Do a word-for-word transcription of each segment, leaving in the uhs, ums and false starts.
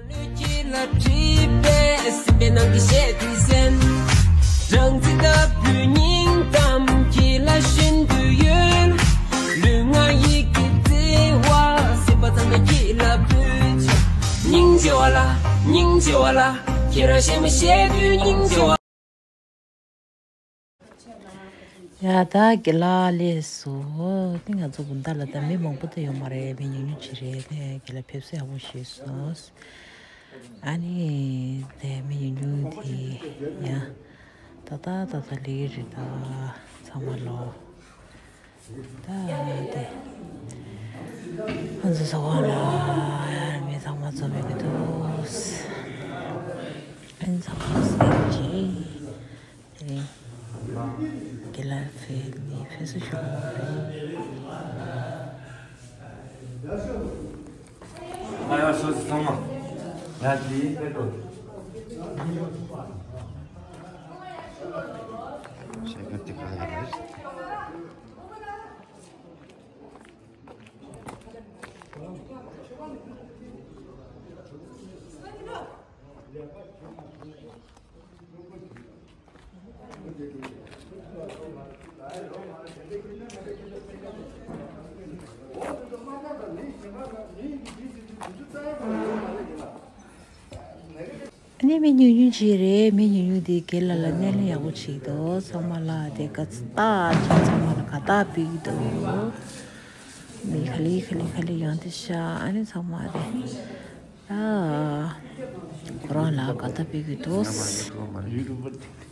ལུས་ཀྱི་ལ་བྲིས་པའི་སྲིད་པའི་ནང་གི་གཞས་དེ་གསན། སྦྲང་རྩི་ལྟ་བུའི་སྙིང་གཏམ་གྱི་ལ་བཞིན་དུ་ཡོད། ལུས་ངག་ཡིད་ཀྱི་བརྩེ་བ་སྲིད་པ་ཚང་མའི་སྐྱིད་ལ་ཕུལ་ཆོག་སྙིང་རྗེ་བ་ལ། སྙིང་རྗེ་བ་ལ། ཁྱེད་རང་གཞས་མ་བཤད་དུས་སྙིང་རྗེ་བ། ཡ་ད་དགེ་ལགས་སླེབས་སོང་། ཏི་ང་ཚོ་དགོང་དག་ལ་ད་མི་མང་པོ་ད་ཡོད་མ་རེད། མི་ཉུང་ཉུང་ཅིག་རེད། ཏེ་དགེ་ལགས་ཕེབས་བསུ་ཡག་པོ་ཞུས་སོང་། ཨ་ནི་ཏེ་མི་ཉུང་ཉུང་དེ་ཡ་ད་ད་ད་ད་ལེ་རེད། ད་ཚང་མ་ལོ། ད་ཏེ་ང་ཚོ་ཚོགས་ཁང་ལ་མི་ཚང་མ་འཛོམས་ཡོད་ཀྱི་འདུག་ཨ་ནི་ཚང་མ་སེམས་ཀྱི། དེ་རིང་དགེ་ལགས་ཕེབས་ནི་ཕེབས་བསུ་ཞུ་བ་རེད། ང་ཡང་སོ་སོ་ཚང་མ་ང་དེའི་ཕེབས་འགྲོ། ཤེས་ཀྱི་འདུག་ག་ལ་རེད། ཨ་ནི་མི་ཉུང་ཉུང་ཅིག་རེད། མི་ཉུང་ཉུང་དེ་དགེ་ལགས་ལ་སྣེ་ལེན་ཡག་པོ་བྱེད་ཀྱི་འདུག་ཚང་མ་ལ་དེ་དགའ་རྟགས་ཅན་ཚང་མ་ལ་དགའ་རྟགས་སྤྲད་ཀྱི་འདུག་མི་ག་ལེ་ག་ལེ་ག་ལེ་ཡོང་དེ་ཤ། ཨ་ནི་ཚང་མ་དེ་ཨ་ཁོ་རང་ལ་དགའ་རྟགས་སྤྲད་ཀྱི་འདུག་ཁོ་ཚོ་ད་བཙན་བྱོལ་བ་རྒྱལ་ཁབ་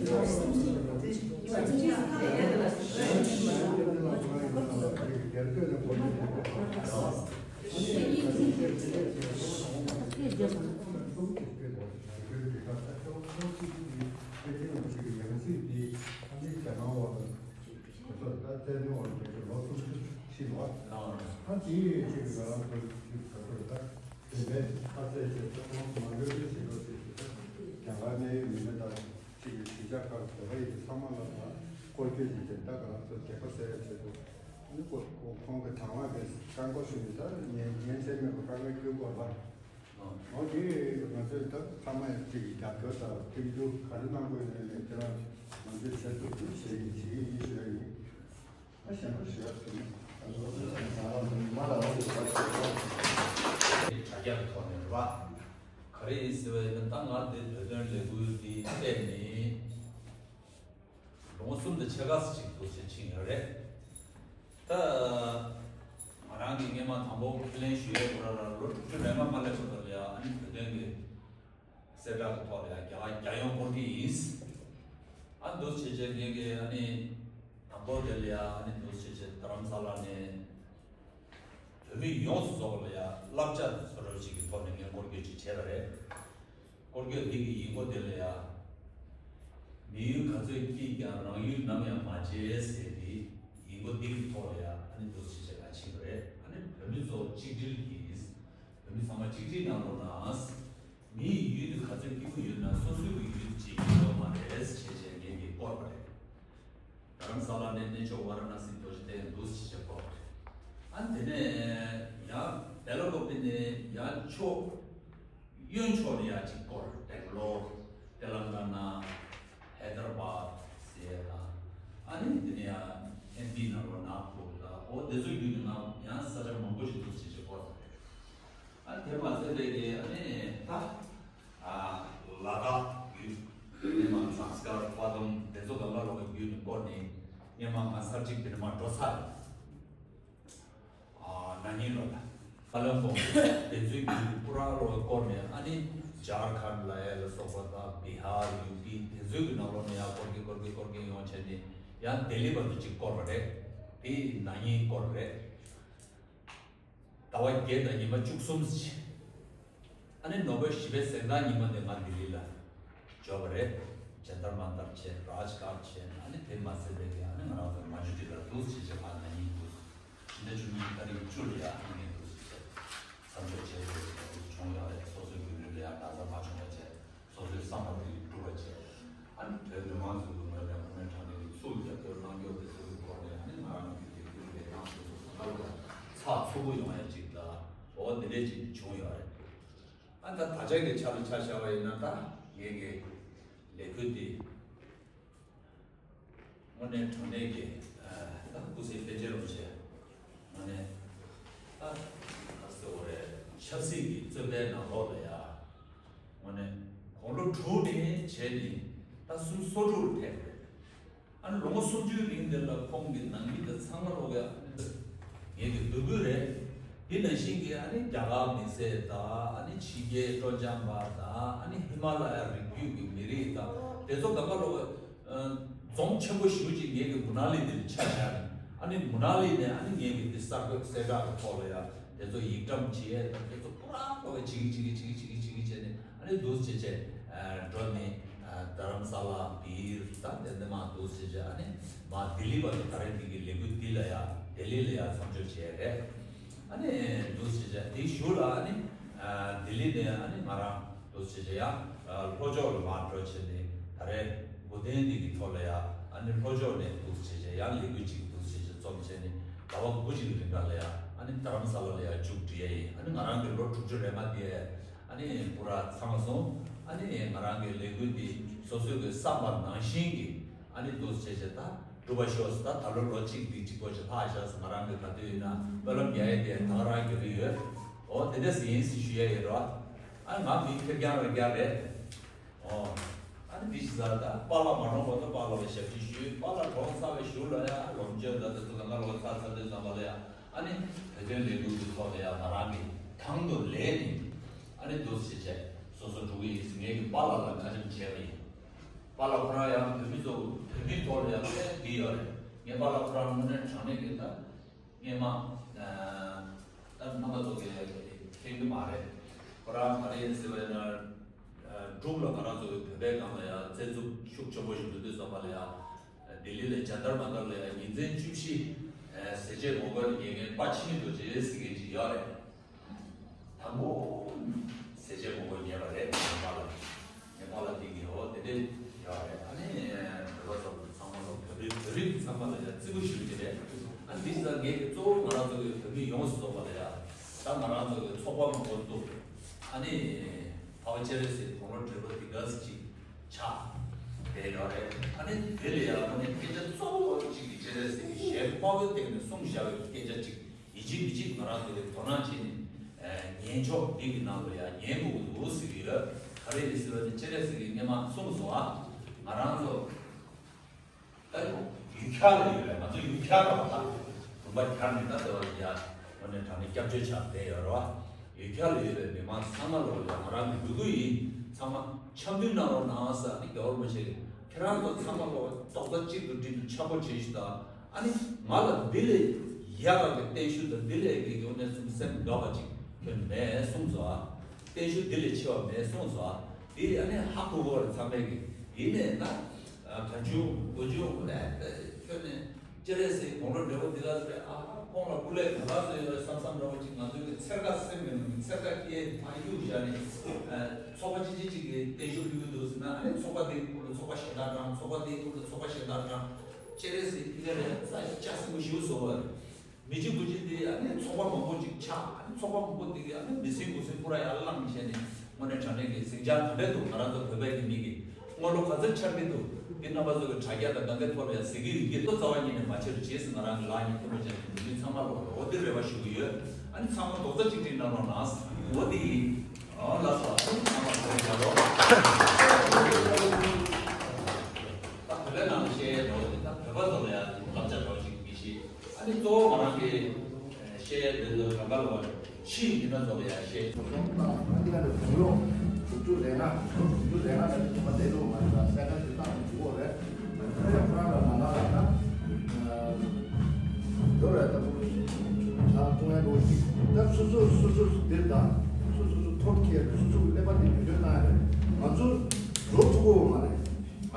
ལོ་སུམ་ཅུ་ཕྱིན་པ། ད་དེའི་ཆེད་དུ་ང་རང་ཚོ་ག་ཚོད་ད་དེ་འདྲའི་ཁ་གསལ་བྱས་ཏེ་ཁོང་ཚོ་མ་འགྲོ་རྒྱུ་བྱེད་དགོས་ཟེར་ཞུ་ད། རྒྱ་གར་གནད་ཡོད་མི་སྣ་དང་ཅིག་གི་གཞིས་ཆགས་ཁག་བོད་པ་ཡིན་ཚང་མ་ལ་ད་སྐོར་སྐྱོད་ཀྱི་དེ་ད་ང་རང་ཚོ་སྡིག་པ་སེལ་ཡ་ཆེད་དུ་ནི་ཁོ་ཁོང་གི་དང་བླངས་ཀྱི་བཀའ་འགོག་ཞུས་ནས་ད་ཉན་ཉན་ཚད་མེད་པ་དཀའ་ངལ་ཁྱོན་དགོས་པ། འོ་དེ་ང་ཚོས་ད་ཚང་མ་ཡང་གཅིག་གི་རྒྱབ་སྐྱོར་དང་མཐུན་འགྱུར་ག་རེ་གནང་དགོས་ཡིན་ནའི་ཁྱེད་རང་ང་ཚོས་བྱེད་ཐུབ་རྒྱུ་བྱེད་ཀྱི་བྱེད་ཀྱི་ཡིན་ཞུ་ཡ་ཡིན། ཨ་གཞན་པ་ཞུ་ཡ་ཟིན་ང་ཚོ་ཚང་མ་ལ་འོ་དེ་ཁ་ཤས་དྲ་རྒྱ་གི་ཐོག་ནས་རེད་པ། ག་རེ་ཡིན་ཟེར་བ་ཡིན་ན་ད་ང་འདི་བོད་དོན་ལས་འགུལ་འདི་སྤེལ་ནས་ལོ་ངོ་གསུམ་དང་ཕྱེད་ཀ་ཙམ་ཅིག་འདུག་ཟེར་ཕྱིན་ཡོད་རེད། ད་ང་རང་གིས་སྔས་མ་དང་པོ་ཁས་ལེན་ཞུ་ཡས་སྐོར་ལ་ལོ་དྲུག་ཅུ་རེ་ལྔ་མ་སླེབས་བར་དུ་ལ་ཡ་ཨ་ནི་བོད་དོན་གྱི་གསལ་བསྒྲགས་ཀྱི་ཐོག་ལ་ཡ་རྒྱ་གར་རྒྱལ་ཡོངས་སྐོར་གྱི་ཡིན། ཨ་འདུག་བྱས་བྱས་ངས་ཀྱི་ཨ་ནི་དང་པོ་དེ་ལ་ཡ་ཨ་ནི་འདུག་བྱས་བྱས་རྡ་རམ་ས་ལ་ནས་བོད་མི་ཡོངས་སུ་རྫོགས་པ་ལ་ཡ་བསླབ་བྱ་བཟོ་འདྲ་ཞིག་གི་ཐོག་ནས་ངས་སྐོར་སྐྱོད་ཅིག་བྱས་པ་རེད། སྐོར་སྐྱོད་འདི་གི་ཡིག་མགོ་དེ་ལ་ཡ། མི་ཡུལ་ག་ཚོད་སྐྱིད་ཀྱང་རང་ཡུལ་ནམ་ཡང་མ་བརྗེད་ཟེར་ཏེ་ཡིག་མགོ་འདི་གི་ཐོག་ལ་ཡ་ཨ་ནི་འདུག་སེ་བྱས་ནས་ཕྱིན་པ་རེད། ཨ་ནི་བོད་མི་ཚོ་གཅིག་སྒྲིལ་གྱིས། བོད་མི་ཚང་མ་གཅིག་སྒྲིལ་གནང་རོགས་གནང་། མི་ཡི་ཡུལ་དུ་ག་ཚོད་སྐྱིད་པོ་ཡོད་ན་སོ་སོའི་གི་ཡུལ་དུ་བརྗེད་ཀྱི་ཡོད་མ་རེད་ཟེར་བྱས་བྱས་ངས་ཀྱིས་བསྐོར་བ་རེད། རྡ་རམ་ས་ལ་ནས་གནས་མཆོག་ཝཱ་ར་ཎ་སི་རྡོ་རྗེ་གདན་འདུག་སེ་བྱས་བསྐོར་བ་རེད། ཨ་ནི་དེ་ནས་ཡང་བེ་ལ་ཀོ་པི་ནས་ཡང་ཕྱོགས་གཡོན་ཕྱོགས་ནས་ཡང་གཅིག་བསྐོར། སྦེང་ལོར། ཏེ་ལང་ག་ན། ཧེ་དར་བཱད་ཟེར་ཡ་དང་། ཨ་ནི་དེ་ནས་ཡང་ཨེམ་པི་ནང་ལོགས་ནག་པུར་དང་འོ་དེ་ཚོ་བརྒྱུད་ནས་ནང་ཡང་ས་ཆ་མང་པོ་ཞིག་འདུག་སེ་བྱས་བསྐོར་བ་རེད། ཨ་ནི་དེ་མ་ཟད་པའི་གི་ཨ་ནི་ད་ཨ་ལ་དྭགས་ཡུལ་དེ་ནས་མ་ཟངས་དཀར་པ་དམ་དེ་ཚོ་གང་ག་ལོག་གི་བརྒྱུད་ནས་བསྐོར་ནས་སྔས་མ་ང་ས་གཅིག་དེ་ནས་མ་འགྲོ་ཚར་རེད། ཨ་ན་ནིང་ལོ་ལ། ཧ་ལམ་ཀོང་དེ་ཚོའི་རྒྱུད་པུ་ར་ལོ་བསྐོར་ནས་ཨ་ནི་ཇར་ཁན་ལ་ཡ་ལ་སོགས་པ་དང་བི་ཧར་ཡུ་པི་དེ་ཚོའི་གི་ནང་ལོགས་ནས་ཡང་སྐོར་གི་སྐོར་གི་སྐོར་གི་ཡོང་བྱས་ནས་ཡང་ལྡི་ལི་བར་དུ་གཅིག་བསྐོར་བ་རེད། དེ་ན་ནིང་བསྐོར་རེད། ཟླ་བ་བརྒྱད་དང་ཉི་མ་བཅུ་གསུམ་ཞིག་ཨ་ནི་ནོ་བེམ་བར་བཞི་པའི་གཟེངས་རྟགས་ཉི་མ་དེ་ང་ལྡི་ལི་ལ་འབྱོར་བ་རེད། ཇན་ཏར་མན་ཏར་བྱས། རཱཇ་གྷཊ་བྱས། ཨ་ནི་དེ་མ་ཟད་པའི་ཨ་ནི་ང་རང་ཚོ་མ་ཇུ་ཊི་ལ་འདུག་སེ་བྱས་ང་ན་ནིང་འདུག་ཕྱི་ཟླ་བཅུ་གཉིས་ཏ་རིག་བཅུ་ལ་ཡ་ཨ་ནི་འདུག་སེ་བྱས་མཚམས་འཇོག་བྱས་ཏེ་བྱུང་ཡོད་རེད། སོ་སོའི་རྒྱུན་ལས་ལ་ཡ་ན་ཚ་མ་བྱུང་བ་བྱས། སོ་སོའི་བསམ་པ་དེ་འགྲུབ་པ་བྱས། ཨ་ནི་བོད་མི་མང་ཚོའི་ངོས་ནས་དངོས་གནས་དྲང་གནས་ཀྱི་ཚུར་རྒྱབ་སྐྱོར་གནང་རྒྱུ་དེ་ཚོའི་སྐོར་ནས་ཨ་ནི་ང་རང་གི་ལས་འགུལ་ལས་སྟངས་དེ་ཚོ་གང་ལ་ཚགས་ཚུད་པོ་ཡོང་ཡ་ཅིག་དང་འོ་དེ་འདྲས་ཅིག་བྱུང་ཡོད་རེད། ཨ་ད་ད་ཆ་གི་ཆ་ལ་ཆ་བཞག་པ་ཡིན་ན་ད་ངེད་ཀྱི་ལས་འགུལ་འདི་དངོས་གནས་དྲང་གནས་ཀྱི་ད་སྐུ་ཚེ་བརྟན་ཅེས་རུང་བྱས་དངོས་གནས་ད་ག་ཟེར་བ་རེད། ཆབ་སྲིད་ཀྱི་རྩོད་པའི་ནང་ལོགས་ལ་ཡ། དངོས་གནས་དགུང་ལོ་དྲུག་ནས་བྱས་ནས་ད་སུམ་ཅུ་སོ་དྲུག་ལ་ཕེབས་རེད། ཨ་ནི་ལོ་ངོ་སུམ་ཅུའི་རིང་དེ་ལ་ཁོང་གི་ནང་མི་དང་ཚང་མ་ལོག་ཡ་ངེད་ཀྱི་འབོད་སྐུལ་རེད། དེ་ནང་བཞིན་གྱི་ཨ་ནི་རྒྱ་གར་མི་སེར་དང་ཨ་ནི་ཕྱི་རྒྱལ་སྤྲོ་འཆམ་པ་དང་ཨ་ནི་ཧི་མ་ལ་ཡ་རི་རྒྱུད་ཀྱི་མི་རིགས་དང་དེ་ཚོ་གང་ག་ལོག་ཡ། རྫོང་ཆེན་པོ་ཞེ་པོ་ཅིག་ངེད་ཀྱི་མུ་ན་ལི་འདིར་ཆ་བཞག་ནས་ཨ་ནི་མུ་ན་ལི་ནས་ཨ་ནི་ངེད་ཀྱི་འདི་གསར་འགོད་གསལ་བསྒྲགས་ཀྱི་ཐོག་ལ་ཡ་དེ་ཚོ་ཡིག་བཀྲམ་བྱེད་ཡས་དང་དེ་ཚོ་པུ་ར་པུ་ར་བྱེད་ཀྱི་བྱེད་ཀྱི་བྱེད་ཀྱི་བྱེད་ཀྱི་བྱེད་ཀྱི་བྱས་ནས་ཨ་ནི་འདུག་སེ་བྱས་བྱས་འགྲོ་ནས་རྡ་རམ་ས་ལ་བིར་དང་དེ་འདི་མ་འདུག་སེ་བྱས་ཨ་ནི་མ་ལྡི་ལི་བར་དུ་ད་རེས་འདི་གི་ལས་འགུལ་འདི་ལ་ཡ་ལྡི་ལི་ལ་ཡ་མཚམས་འཇོག་བྱས་རེད། ཨ་ནི་འདུག་སེ་བྱས་དེའི་གཞུག་ལ་ཨ་ནི་ལྡི་ལི་ནས་ཨ་ནི་ང་རང་འདུག་སེ་བྱས་ཡ་ལྷོ་ཕྱོགས་ལ་མར་འགྲོ་བྱས་ནས་ད་རེས་སྒོ་བསྟེན་འདི་གི་ཐོག་ལ་ཡ་ཨ་ནི་ལྷོ་ཕྱོགས་ནས་འདུག་སེ་བྱས་ཡ་ལས་འགུལ་ཅིག་འདུག་སེ་བྱས་རྩོམ་བྱས་ནས་ཟླ་བ་དགུ་ཅིག་རིང་ག་ལ་ཡ་ཨ་ནི་རྡ་རམ་ས་ལ་ལ་ཡ་མཇུག་སྒྲིལ་ཡ་ཡིན། ཨ་ནི་ང་རང་གི་ལོ་དྲུག་ཅུ་རེ་མ་དེ་ཨ་ནི་པུ་ར་ཚང་སོང་། ཨ་ནི་ང་རང་གི་ལས་འགུལ་འདི་སོ་སོའི་གི་བསམ་པ་ནང་བཞིན་གྱི་ཨ་ནི་འདུག་སེ་བྱས་ད། གྲུབ་པ་ཤོག་ཟེར། ད་ད་ལོ་ལོ་གཅིག་འདི་གཅིག་པོ་ཞིག་ལྷག་ཤག་ཟེར། ང་རང་གི་ག་དུས་ཡིན་ན་སྨོན་ལམ་རྒྱག་ཡས་དེ་ད་ག་རང་རྒྱག་གི་ཡོད། འོ་དེ་འདྲ་ཟེར་ཡིན་ཟེར་ཞུ་ཡས་ཡོད་རོ། ཨ་ང་མི་ཁེར་རྐྱང་རེ་རྐྱང་རེད། འོ། ཨ་ནི་འདི་ཞིག་ཟེར་ད་པཱ་ལགས་མ་གྲོངས་གོང་དུ་པཱ་ལགས་ལ་ཞབས་ཕྱི་ཞུས། པཱ་ལགས་གྲོངས་ཚར་བའི་གཞུག་ལ་ཡ་ལོངས་སྤྱོད་ད་དེ་ཚོ་གང་ག་ལོག་ཚར་ཚར་དུས་ཙམ་པ་ལ་ཡ་ཨ་ནི་བོད་དོན་ལས་འགུལ་གྱི་ཐོག་ལ་ཡ་ང་རང་གི་དང་དུ་ལས་ནི་ཨ་ནི་འདུག་སེ་བྱས་སོ་སོ་འགྲོ་གི་ཡིན་ཟེར་ངས་ཀྱི་པཱ་ལགས་ལ་བཀའ་འཆམ་བྱས་པ་ཡིན། པཱ་ལགས་ཁོ་རང་ཡང་བོད་མི་ཚོ་བོད་མིའི་ཐོག་ལ་ཡང་དཔེ་འདི་ཡོད་རེད། ངས་པཱ་ལགས་ཁོ་རང་དངོས་གནས་དྲང་གནས་ཀྱི་ད་སྔས་མ་ད་རྣམ་པ་ཚོ་གིས་མཁྱེན་གྱི་མ་རེད། ཁོ་རང་ག་རེ་ཡིན་ཟེར་བས་ན་འབྲུག་ལ་ང་རང་ཚོ་བོད་པའི་སྒང་ལ་ཡང་བཙན་འཛུལ་ཤུགས་ཆེན་པོ་ཞིག་འགྲོ་དུས་ཙམ་པ་ལ་ཡང་ལྡི་ལི་ལ་ཇན་ཏར་མན་ཏར་ལ་ཡང་ཉིན་མཚན་བཅུ་བཞི་ཟས་བཅད་ངོ་རྒོལ་གྱི་ཉེས་འགན་དཔའ་ཆེན་རྡོ་རྗེ་ཟེར་མཁན་ཅིག་ཡོད་རེད། དང་པོ་ཟས་བཅད་ངོ་རྒོལ་ཉེས་པ་རེད། ངའི་པཱ་ལགས་ངའི་པཱ་ལགས་དེ་གི་འོ་དེ་འདྲས་ཡོད་རེད། ཨ་ནི་བོད་པ་ཚོ་ཚང་མ་ལ་བོད་རིགས་བོད་རིགས་ཚང་མ་ལ་ཡང་བརྩི་བཀུར་ཞུ་རྒྱུ་རེད། ཨ་ནི་འདི་ཟ་ངེད་ཀྱི་གཙོ་བོ་ང་རང་ཚོ་གི་བོད་མི་ཡོངས་སུ་རྫོགས་པ་ལ་ཡ་ད་ང་རང་ཚོ་གི་ཚོགས་པ་མང་པོ་འདུག་ཨ་ནི་འཕགས་པ་སྤྱན་རས་གཟིགས་དགུང་ལོ་བགྲེས་པོ་འདི་ག་ཚོད་ཅིག་ཆགས་བསྡད་ཡོད་རེད། ཨ་ནི་དེ་ལ་ཡ་ཨ་ནི་སྐད་ཆ་གཙོ་བོ་གཅིག་གི་སྤྱན་རས་གཟིགས་ཀྱི་ཞལ་དཔའ་བོའི་སྟེང་ནས་གསུངས་བཞག་པའི་སྐད་ཆ་གཅིག་ཡིན་གཅིག་མིན་གཅིག་ང་རང་ཚོ་གིས་དོ་སྣང་བྱས་ནས་ཉན་ཆོག་འདི་གི་ནང་ལ་ཡང་ཉན་དགོས་ཀྱི་འདུག་ཟེར་གྱི་ཡོད། ག་རེ་ཡིན་ཟེར་བ་ནི་སྤྱན་རས་གཟིགས་ཀྱིས་སྔས་མ་གསུངས་སོང་ཨ། ང་རང་ཚོ་ད་ཡུལ་གྱར་ལ་ཡོད་རེད། ང་ཚོ་ཡུལ་གྱར་རེད་པ། ད་བོད་ པ་གྱར་ནས་ད་ལྟ་བར་ཡ་ངོ་ནས་དྲང་ནས་སྐྱབས་བཅོལ་ཆགས་བསྡད་ཡོད་རེད་བ། ཡུལ་གྱར་ལ་ཡོད་པའི་མི་མང་ཚང་མ་ལོ་ཡ་ང་རང་གི་འབོད་སྐུལ་ཡིན། ཚང་མ་འཆམ་མཐུན་གནང་རོགས་གནང་ཟེར། ཨ་ནི་རྒྱལ་བ་རིན་པོ་ཆེ་གིས་ཁྱེད་རང་ཚོ་ཚང་མ་ལོ་རྡོག་རྩ་གཅིག་ཏུ་སྒྲིལ་ཏེ་འཆམ་པོ་བྱེད་ཤིག་དང་། ཨ་ནི་ང་ལ་འདི་ལས་ཡག་ག་གི་བརྟན་བཞུགས་དང་འདི་ལས་ཀྱི་ཡོང་ནས་གསུམ་སེམས་དགའ་བ་ཅིག་ཁྱོན་མེད་གསུངས་སོ། ཨ་བརྟན་བཞུགས་འདི་ལས་ཆེ་བ་མེད་གསུངས་སོ། ཨ་འདི་ཨ་ནི་ཧ་གོ་གོ་རེད། ཚང་མས་ཀྱི་ཡིན་ནས་ན་ག་བྱུང་གོ་བྱུང་ལས་ཁྱོན་ནས། སྤྱིར་རེད་ཟེར་དགུང་ལོ་བགྲེས་པོ་འདི་ལ་རེད། ཨ་ཁོང་ལ་སྐུ་ལས་ག་ལ་བཟོ་ཡོད་རེད་བསམ་བསམ་འདྲ་བོ་ཅིག་ང་ཚོའི་གི་ཚེར་ཁ་སེམས་ཀྱི་ནང་གི་ཚེར་ཁ་སྐྱེས་མ་གཡུག་བཞག་ནས། ཚོགས་པ་ཅི་ཅི་ཅིག་གི་བརྟན་བཞུགས་ཕུལ་གྱི་འདུག་ཟེར་ན། ཨ་ནི་ཚོགས་པ་དེའི་སྐོར་ལ་ཚོགས་པ་གཞན་དག་དྲངས། ཚོགས་པ་དེའི་སྐོར་ལ་ཚོགས་པ་གཞན་དག་དྲངས། སྤྱིར་རེད་ཟེར་ཨི་ག་རེད། ས་ཆ་སྲིན་པོ་ཞིག་བཟོ་བ་རེད། མི་གཅིག་བུ་གཅིག་དེ་ཨ་ནི་ཚོགས་པ་མང་པོ་ཅིག་ཆགས། ཨ་ནི་ཚོགས་པ་མང་པོ་དེ་གི་ཨ་ནི་མི་སེམས་འགུག་སེམས་པུ་ར་ཡར་བླངས་བྱས་ནས། དངོས་གནས་དྲང་གནས་ཀྱི་ཟིང་ཆ་ག་འདྲས་འདུག་ང་རང་ཚོ་བོད་པའི་གི་མི་གི་དངོས་ལོ་ག་ཚོད་འཆར་གྱི་འདུག་འདི་རྣམ་པ་ཚོ་གི་དྲ་རྒྱ་དང་གང་ག་ཐོག་ལ་ཡང་གཟིགས་ཀྱི་ཡོད་ཀྱི། ལྟོ་ཙཱ་བ་གཉིས་ནས་མ་བྱེད་རུ་བྱེད་ཟེར། ང་རང་གི་ལག་གཉིས་མཐུན་པོ་བྱས་ནས་འདི་མི་ཚང་མ་ལོ་འོ་དེ་རེ་བ་ཞུ་གི་ཡོད། ཨ་ནི་ཚང་མ་རྡོག་རྩ་གཅིག་སྒྲིལ་གནང་རོགས་གནང་། འོ་དེ་ཡིན། ཨོ་ལགས་སོ། ཨ་ནི་ཚང་མ་ལོ་བྱ་རོགས། ད་བོད་པའི་ནང་ལ་བཤད་ཡས་འགྲོ་དེ་ད་བོད་པ་ཚོ་ལ་ཡང་བསླབ་བྱ་འདྲ་བོ་ཞིག་མི་ཤེས། ཨ་ནི་གཙོ་བོ་ང་རང་གི་བཤད་ཡས་དེ་ཚོ་གང་ག་ལ་བ་ཕྱི་ཡི་མི་སྣ་ཚོ་ལ་ཡང་བཤད། ཨ་ནི་ང་ཚོ་དུང་ལོ་དྲུག་ཅུ་རེ་ལྔ། དྲུག་ཅུ་རེ་ལྔ་ལ་ཐོག་མ་བསྡད་འདུག་མ་རེད། ད་གསལ་ཁ་ཞིག་བཏང་འདུག་གོ་རེད། ཁོ་རང་ལ་ང་རང་ལ་ད་འགྲོ་རེད། ད་ད་ཀྲུང་དབྱང་འགྲོ་ཅིག་ད་སོ་སོ་སོ་སོ་འདིར་ད་སོ་སོ་སོ་ཐོབ་ཁེལ་སོ་སོ་གི་ཀླད་པ་འདི་ཉོ་ཆོད་བཏང་ཡ་རེད། ང་ཚོ་འགྲོ་ཐུབ་གོ་མ་རེད། ང་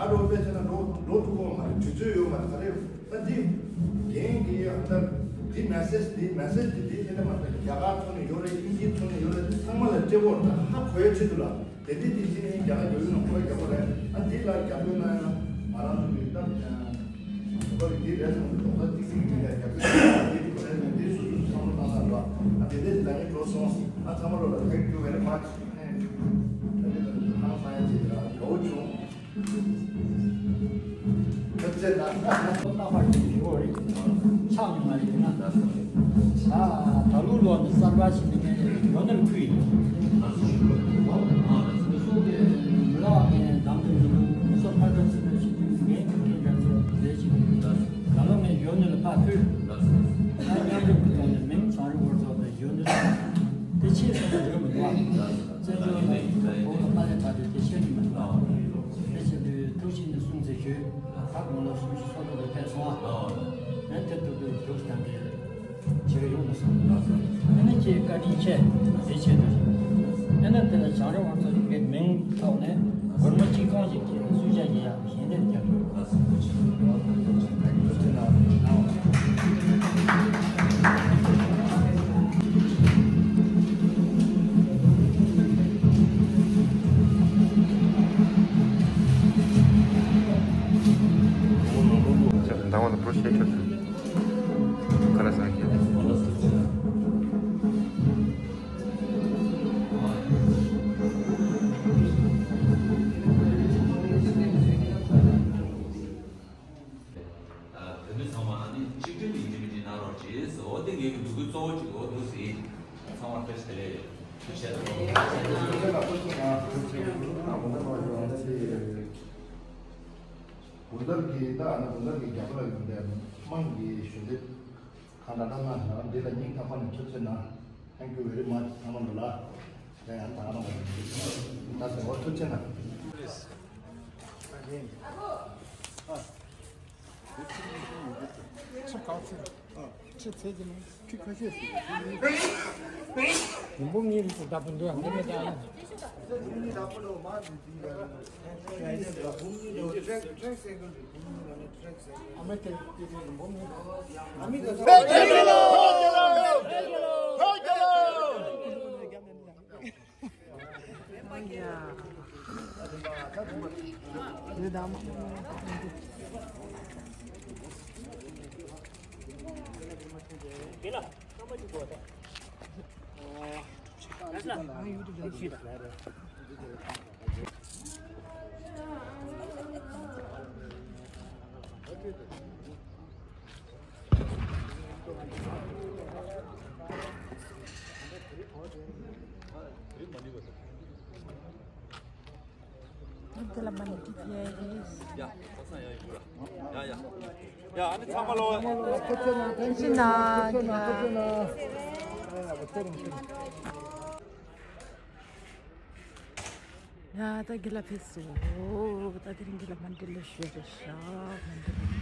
འགྲོ་དཔེ་བྱས་ན་འགྲོ་འགྲོ་ཐུབ་གོ་མ་རེད། དུས་ཚོད་ཡོད་མ་རེད། ག་རེ་ད་འདི་རྒན་གྱི་ཨ་ད་འདི་མེ་སེ་ཇི་འདི་མེ་སེ་ཇི་འདི་དེ་ནས་མ་ད་རྒྱ་གར་ཐོག་ནས་ཡོད་རེད། དབྱིན་ཇིའི་ཐོག་ནས་ཡོད་རེད། ཚང་མ་ལ་སྤྲད་གོ་ད་ཧ་གོ་ཡ་ཆེད་དུ་ལ། དེ་འདྲའི་དེ་ཕྱིན་ནས་རྒྱ་གར་ཡོད་ཡོད་ན་ཁོ་རྒྱ་གོ་རེད། ཨ་འདི་ལ་རྒྱབ་སྐྱོར་གནང་ཡ་ང་རང་ཚོ་གི་སྟབས་ཀྱང་ཁོ་གི་འདི་རེད་སོང་དུ་ཁོ་ཏིག་ཏིག་གི་རྒྱབ་སྐྱོར་འདི་ཁོ་རེད། འདི་སུ་སུ་བསམ་བློ་བཏང་ན་ར། ཨ་དེ་འདྲའི་ད་ནི་འགྲོ་སོང་། ཨ་ཚང་མ་ལོ་ལ་thank you very much། ད་ནི་ད་ནི་ཧང་སང་ཡ་ཅིག་ར་འགྲོ་བྱུང་། ཐུབ་ཚེ་ན། རྣམ་པར་ཞི་བ་རེད། ཆགས་མྱོང་བ་རེད་ན། ད་ད་ལོ་ལོ་ནི་གསར་པ་ཞིག་ནི་ངས་ཡོད་ནར་ཁུལ་ཡིན། ང་ཚོ་གི་སོ་གི་མི་ལ་བ་ནས་འདམ་དུ་འཇུག་མི་སོ་ཕ་ག་ཚི་ད་ཞིག་ངས་ཁྱེད་འདྲ་ཚོ་ལས་ཞིག་ད་ལོ་ངས་ཡོད་ནི་ལ་ཕ་ཐུལ། ད་མཉམ་རུབ་ཀྱི་ཐོག་ནས་མིང་བྱང་རུ་བར་ཚོགས་པའི་ཡོད་ནི་ལ་དེ་ཆེས་སོང་ན་འགྲོ་མི་འདུག་བ། བཙན་བྱོལ་ལ་བོད་ལ་ཕ་ལས་ཕ་དེ་དེ་ཤེས་ཀྱི་མི་འདུག་བ། དེ་བཞིན་དུ་ཐུགས་ཆེན་ནས་གསུང་ཚེ་ཞུས། ད་དགུང་ལོ་སུམ་ཅུ་སོ་དྲུག་ལ་ཕེབས་སོང་བ། ཨ་ནི་དེ་ཐུག་དུས་འདུག་སྟངས་དེ་བྱེད་ཀྱི་ཡོང་མ་སོང་། ཨ་ནི་ཁྱེད་བཀའ་དྲིན་ཆེ། དེ་ཆེད་དུ་ཨ་ནི་དེ་ལ་བྱང་རི་དབང་ཚོགས་ཀྱི་མིང་ཐོག་ནས་སྒོར་མོ་གཅིག་སྟོང་ཞིག་གི་གསོལ་ཇ་ཡིན་ཡང་ཞལ་འདེབས་རྒྱབ། བོད་མི་ཚང་མ་ཨ་ནི་གཅིག་སྒྲིལ་ཡིན་གཅིག་མིན་གཅིག་གནང་རོགས་གྱིས། འོ་དེ་ངེད་ཀྱི་འབོད་སྐུལ་གཙོ་བོ་གཅིག་འོ་འདུག་ཟེར། ཚང་མར་བཀྲ་ཤིས་བདེ་ལེགས་ཡོད། ཐུགས་རྗེ་ཆེ། དགོང་དག་གི་ད་ཨ་ནི་དགོང་དག་གི་རྒྱབ་ལ་ཡོང་དེ་དམངས་ཀྱི་ཞལ་འདེབས་གང་འདྲ་གནང་ན་འདི་ལ་སྙིང་ཐག་པ་ནས་ཐུགས་རྗེ་ཆེ་གནང་། Thank you very much ཚང་མ་ལ། ད་ཡང་ད་ང་རང་ད་ཟེར་བ་ཐུགས་རྗེ་ཆེ་གནང་། ཁྱེད་གང་ཚེ། ཁྱེད་ཚེ་གི་ནང་ཁྱི་ཁ་ཤས་སུ། ཡིན་པོ་ངའི་རིགས་སུ་བདག་པོ་འདུག་ཨ་འདི་མེད་ད་ཡིན། ཨ་མ་དེ་དེ་དེ་ཡིན་པོ་ངའི། ཨ་མི་དེ་ཚོ། ལ་མ་ནི་ཏི་ཕི་ཨའི་རེད། ཡ། ཡ་ཡ། ཡ་ཡ། ཡ་ཨ་ནི་ཚང་མ་ལོ། ཅི་ན་ཅི་ན། ཡ་ད་གི་ལ་ཕེབས་སོ། ད་དེ་རིང་གི་ལ་མན་ཌི་ལ་ཞོ་རེད་ཤག་མན་ཌི་ལ།